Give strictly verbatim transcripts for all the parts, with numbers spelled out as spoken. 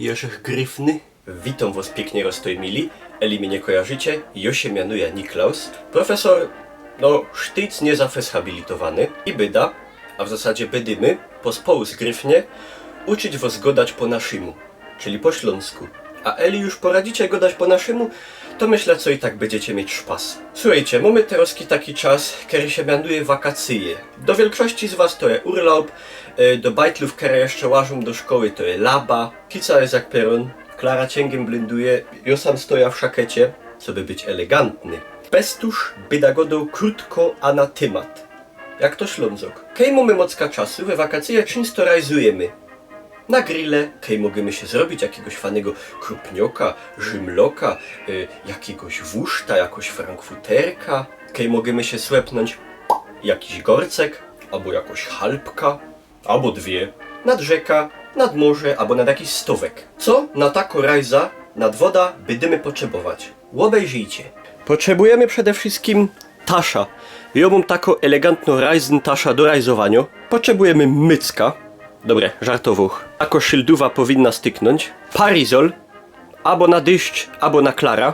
Jerzych Gryfny. Witōm wŏs piyknie, roztōjmili. Eli mie niy kojarzicie, jo sie mianuja Niklaus. Profesor, no, sztyjc niy za fest habilitowany. I byda, a w zasadzie bydymy, pospōłu z Gryfnie, uczyć wŏs godać po naszymu, czyli po ślōnsku. A eli już poradzicie godać po naszymu, to myślã, co i tak bydziecie mieć szpas. Suchejcie, mōmy terŏzki taki czas, kery sie mianuje wakacyje. Do wielkszości z wŏs to je urlop, e, do bajtlōw, kere jeszcze łażōm do szkoły, to je laba. Kica je jak pierōn, Klara ciyngiym blynduje, jo sam stoja w szakecie, coby być elegantny. Bez tōż byda godoł krōtko, a na tymat. Jak to Ślōnzok. Kej mōmy mocka czasu, we wakacyje czynsto rajzujymy. Na grille, kej mogymy sie zrobić jakigoś fajnego krupnioka, rzimloka, y, jakigoś wuszta, jakoś frankfuterka, kej mogymy sie słepnōńć jakiś gorcek, abo jakoś halpka, abo dwie, nad rzeka, nad morze, abo nad jakiś stowek. Co na tako rajza nad woda bydymy potrzebować? Ôbejrzyjcie. Potrzebujymy przede wszyjskim tasza. Jo mōm tako elegantno rajzyn tasza do rajzowanio. Potrzebujymy mycka. Dobre, żartowōm. Tako szylduwa powinna styknōńć. Parizol. Abo na dyszcz, abo na Klara.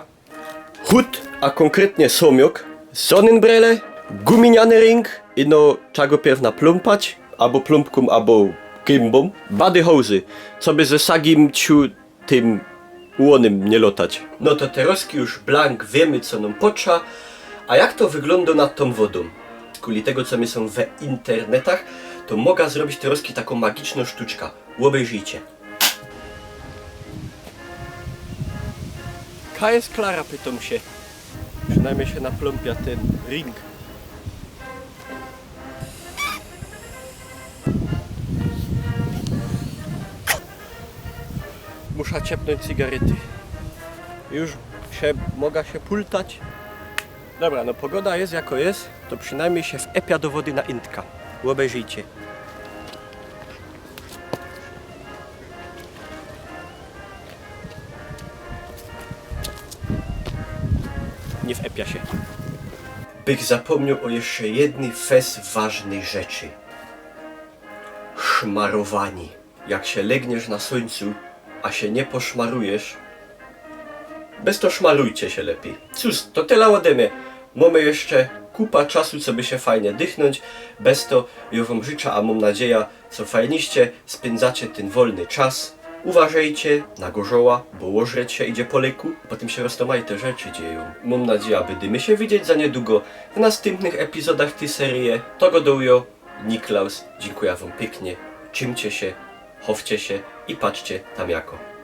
Hut, a kōnkretnie sōmiok. Sōnynbrele. Guminiany ring. Ino trzeba go piyrw naplōmpać. Abo plōmpkōm, abo gymbo. Badyhołzy. Coby ze sagim ciu tym ônym niy lotać. No to terŏzki już blank wiymy, co nōm potrza. A jak to wyglōndo nad tōm wodōm? Kuli tego, co my sōm we internetach, to moga zrobić terŏzki tako magicznŏ sztuczka. Ôbejrzyjcie. Kaj je Klara, pytōm sie. Przinajmnij sie naplōmpia tyn ring. Musza ciepnōńć cygarety. Już sie, moga sie pultać. Dobra, no pogoda je jako je, to przinajmnij sie wepia do wody na intka. Ôbejrzyjcie. Niy wepia sie. Bych zapōmnioł ô jeszcze jednyj fest ważnyj rzeczy. Szmarowaniy. Jak sie legniesz na sōńcu, a sie niy poszmarujesz, bez to szmarujcie sie lepij. Cōż, to tela ôdy mie. Mōmy jeszcze kupa czasu, coby sie fajnie dychnōńć. Bez to jo wōm życzã, a mōm nadzieja, co fajniście spyndzacie tyn wolny czas. Uważejcie na gorzoła, bo ôżreć sie idzie po lyku. Potym sie roztōmajte rzeczy dziejōm. Mōm nadzieja, bydymy sie widzieć za niydługo w nastympnych epizodach tyj seryje. To godoł jo, Niklaus. Dziynkuja wōm piyknie. Trzimcie sie, chowcie sie i patrzcie tam jako.